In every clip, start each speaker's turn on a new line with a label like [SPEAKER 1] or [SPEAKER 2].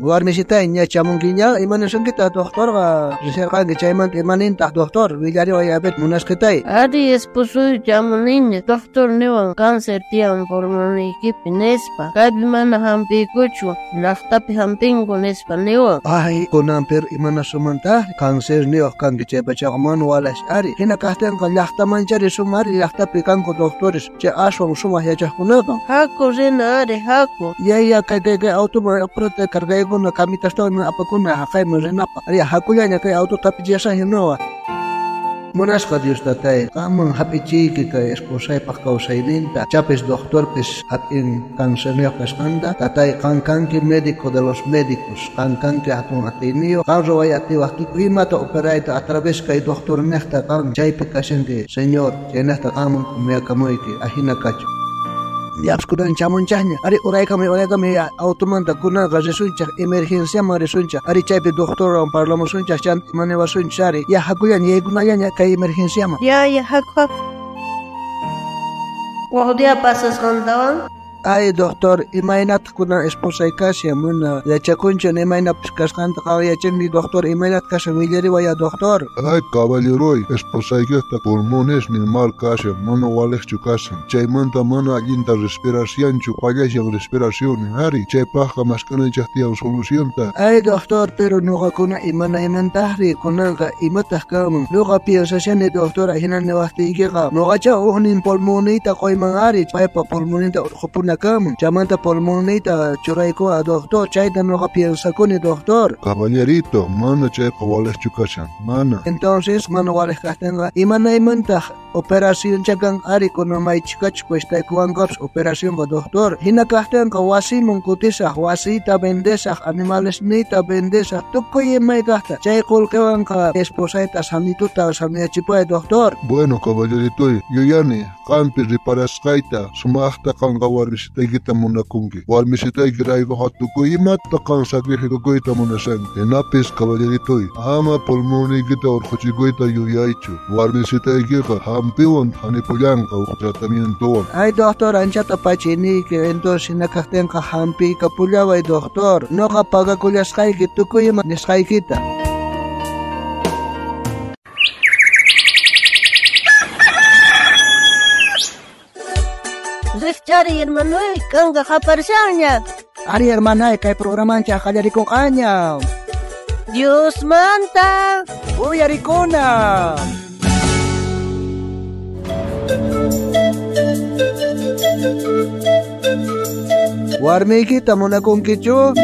[SPEAKER 1] Warmisitay ña chamunkiña imanasunkita doctorqa risharqanki chaymanta imanintaq doctor willariway a ver munasqitay.
[SPEAKER 2] Ari esposoy chamuniña doctor niwan cáncer tiyan pulmoniykipi nispa. Kaypi mana hampiykuchu llaqtapi hampinku nispa niwan.
[SPEAKER 1] Ay kunan pero imanasumanta cáncer niwaq kanki chaypachaqa mana walash ari. Hina kaqtinqa llaqtamanchari sumari llaqtapi kanku doctores chay aswan sumaq yachaqkunaqa.
[SPEAKER 2] Haku rina ari haku.
[SPEAKER 1] Ya kay kay automan apurata cargaykuna camitastawan apakuna haqayman rinapaq. Ari hakullaña kay auto tapichiyashan hinawa. Munasqa Dios tatay, qamman hap'ichiyki kay esposaypaq kawsayninta, chapis doctorpis hap'in cancerniyuq kasqanta, tatay qan kanki médico de los médicos, qan kanki hatun atiyniyuq, qan ruway atiwaq tukuy imata operayta a través kay doctorniqta qan chaypi kashanki, Señor, chaynaqta qanman kumiyakamuyki, ajina kachu. Yapskunan chamunchaqña, ari uraykami uraykami automanta kunanqa risunchaq emergenciaman risunchaq, ari chaypi doctorwan parlamusunchaq chanta imaniwasunchaq ari, ya hakullaña yaykunallaña kay emergenciaman.
[SPEAKER 2] Ya haku haku. Wak día pasasqantawan.
[SPEAKER 1] Ay doctor, imaynataq kunan esposay kashan mana yachakunchu imaynapis kasqanta qan yachanki doctor imaynataq kashan willariway doctor.
[SPEAKER 3] Ay caballeroy, esposaykita pulmonesnin mal kashan, mana waliqchu kashan, chaymanta mana allinta respirasyanchu, fallashan respiracionnin ari, chaypaqqa mask'ananchaq tiyan solucionta.
[SPEAKER 1] Ay doctor, pero nuqakuna imanaymantaqri kunanqa imataq kanman, nuqa piensashani doctor hina niwaqtiykiqa nuqacha ujnin pulmoniyta quyman ari, paypa pulmoninta urqhupuna kaman, chamanta pulmoniyta churaykuwa doctor, chayta nuqa piensakuni doctor.
[SPEAKER 3] Caballerito, mana chayqa waliqchu kashan, mana.
[SPEAKER 1] Entonces mana waliq kaqtinqa imanaymantaq operación chakan ari kunan maychikachu cuestaykuwanqapis operacionqa doctor. Hina kaqtinqa wasiman kutisaq, wasiyta vendesaq, animalesniyta vendesaq, tukuy imay kaqta. Chay qullqiwanqa esposayta sanituta saniyachipuway doctor.
[SPEAKER 3] Bueno caballeritoy, yuyani qanpi riparasqayta sumaqta qanqa warmisitaykita munakunki. Warmisitaykiraykuqa tukuy imata qan sacrificakuyta munashanki. Hinapis caballeritoy, ama pulmoniykita urqhuchikuyta yuyaychu. Warmisitaykiqa hampiwan hanipullanqa huk tratamientowan.
[SPEAKER 1] Ay doctor, anchata pachiniyki, entonces hina kaqtinqa hampiykapullaway doctor. Nuqa pagakullasqayki tukuy ima nisqaykita.
[SPEAKER 2] Rikchari hermanoy, kanqa qaparishanña.
[SPEAKER 1] Ari hermanay, kay programanchaq qallarikunqaña.
[SPEAKER 2] Diosmanta
[SPEAKER 1] uyarikuna. Warmiykita munakunkichu?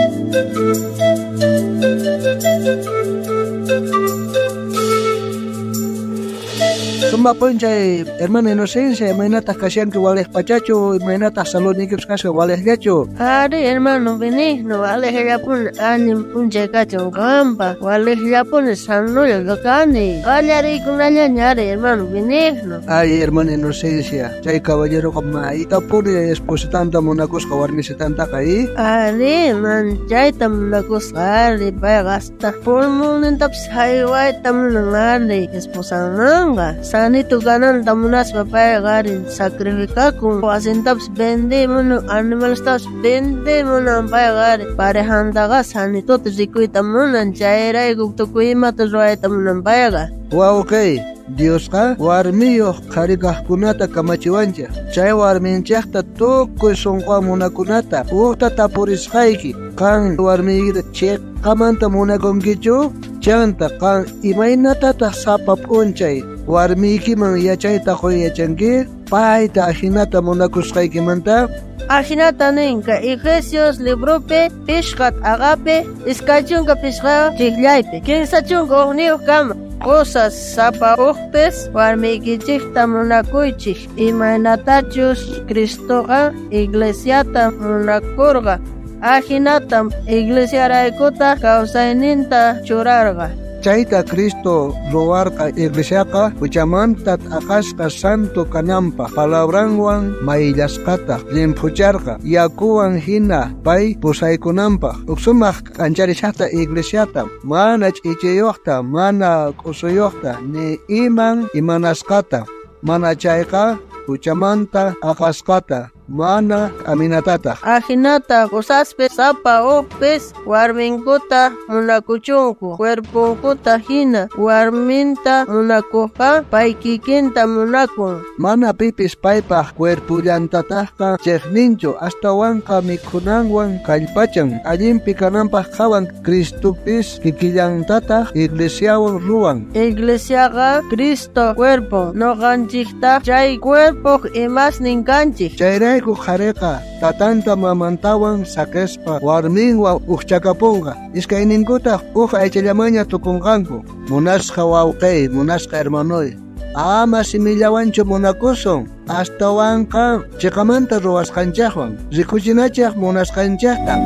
[SPEAKER 1] Suma p'unchay hermana Inocencia, imaynataq kashanki waliq pachachu, imaynataq saludniykipis kashan waliqllachu?
[SPEAKER 2] Ari hermano Benigno, waliqllapuni allin p'unchay kachun qanpaq, waliqllapuni sanulla kani, qallariykunallaña ari hermano Benigno.
[SPEAKER 1] Ay hermana Inocencia, chay caballeroqa maytapuni espositanta munakusqa warmisitantaqa i?
[SPEAKER 2] Ari manchayta munakusqa ari, payqa hasta pulmonintapis haywayta munan ari esposanmanqa. Sanito kananta munaspa payqa ari sacrificakun, wasintapis vendiy munan, animalestapis vendiy munan payqa ari, parejantaqa sanituta rikuyta munan, chayrayku tukuy imata ruwayta munan payqa.
[SPEAKER 1] Wawqiy, Diosqa warmiyuq qhari kaqkunata kamachiwanchik, chay warminchaqta tukuy sunquwan munakunata hukta tapurisqayki, qan warmiykita chiqamanta munakunkichu? Chanta qan imaynatataq sapa p'unchay warmiykiman yachayta quy yachanki? Payta ajinata munakusqaykimanta?
[SPEAKER 2] Ajinata ninka Efesios libropi pishqa t'aqapi 25 chiqllaypi 31 kama. Qosas sapa uqpis warmiykichikta munakuychik, imaynatachus Cristoqa iglesiata munakurqa, ajinatam iglesiaraykuta kawsayninta churarqa.
[SPEAKER 1] Chayta Cristo ruwarqa iglesiaqa huchamanta t'aqasqa santo kananpaq palabranwan mayllasqata llimphucharqa yakuwan hina pay pusaykunanpaq huk sumaq k'ancharishaqta iglesiata mana ch'ichiyuqta mana k'usuyuqta ni iman imanasqata mana chayqa huchamanta aqasqata. mana k'aminatataj.
[SPEAKER 2] Ajinata qosaspis sapa ujpis warminkuta munakuchunku, cuerponkuta hina. Warminta munakojqa pay kikinta munakun.
[SPEAKER 1] Mana pipis paypaj cuerpullantatajqa chejninchu, astawanqa mikhunanwan kallpachan, allinpi kananpaj qhawan. Cristopis kikillantataj iglesiawan ruwan.
[SPEAKER 2] Iglesiaqa Cristo cuerpo, noqanchiktaj chay cuerpoj imasnin kanchik.
[SPEAKER 1] Chayrayku qhareqa tatanta mamantawan saqespa warminwan ujchakaponqa, iskayninkutaj uj aychallamaña tukunqanku. Munasqa wawqey, munasqa hermanoy, ama simillawanchu munakusun, astawanqa chiqamanta ruwasqanchejwan rikuchinachej munasqanchejta.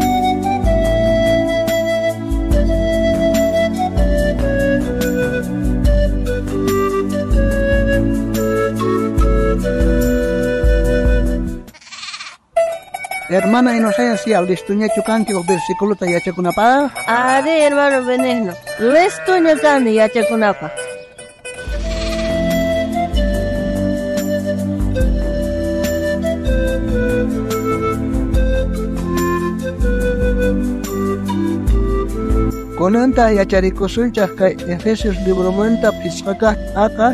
[SPEAKER 1] Hermana Inocencia, listuñachu kanki uj versículota yachakunapaj?
[SPEAKER 2] Ari, hermano Benigno, listuña kani yachakunapaj.
[SPEAKER 1] Kunanta yacharikusunchaj kay Efesios libromanta phisqakaj t'aqa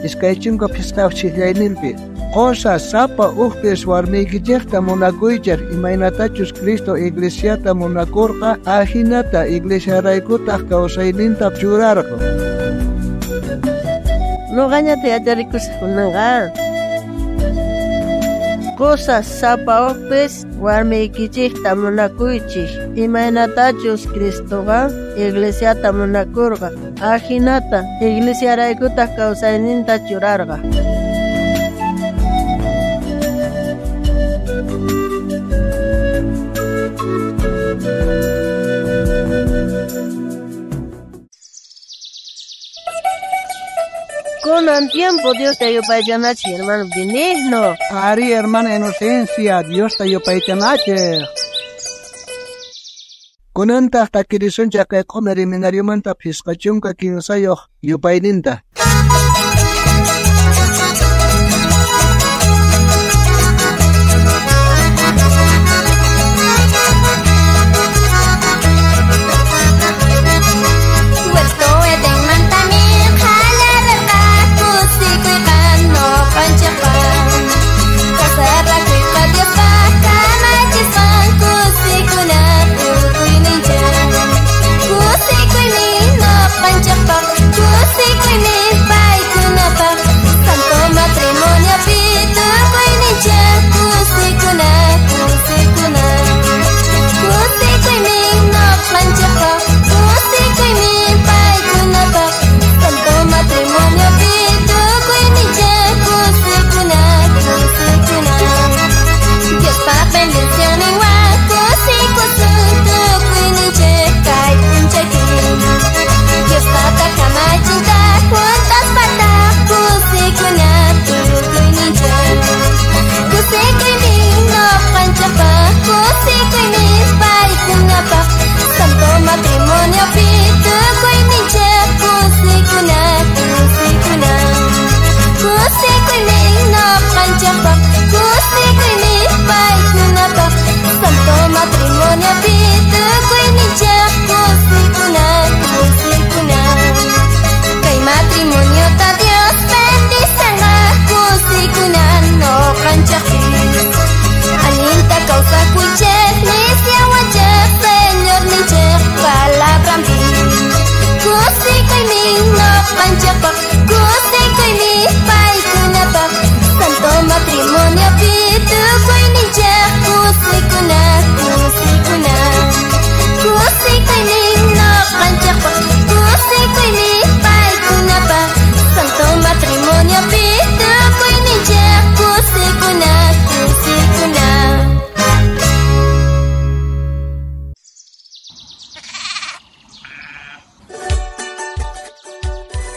[SPEAKER 1] 25 ch'ijllayninpi. Qosa sapa ujpis warmiykichejta munakuychej, imaynatachus Cristo iglesiata munakorqa, ajinata iglesiaraykutaj kawsayninta churarqa.
[SPEAKER 2] Noqañata yacharikusaj kunanqa. Qosas sapa ujpis warmiykichejta munakuychej, imaynatachus Cristoqa iglesiata munakorqa, ajinata iglesiaraykutaj kawsayninta churarqa. Kunan tiempo Diosta yupaychanachej, hermano Benigno.
[SPEAKER 1] Ari, hermana Inocencia, Diosta yupaychanachej. Kunantaj takirisunchej kay q'omer seminariomanta 53 yupayninta.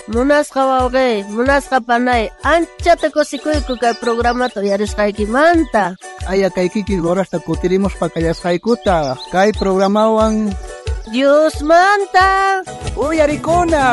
[SPEAKER 2] Munasqa wawqey, munasqa panay, anchata kusikuyku kay programata uyarisqaykimanta.
[SPEAKER 1] Aya kay kikin horasta kutirimuspa kallasqaykuta kay programawan
[SPEAKER 2] Diosmanta
[SPEAKER 1] uyarikuna.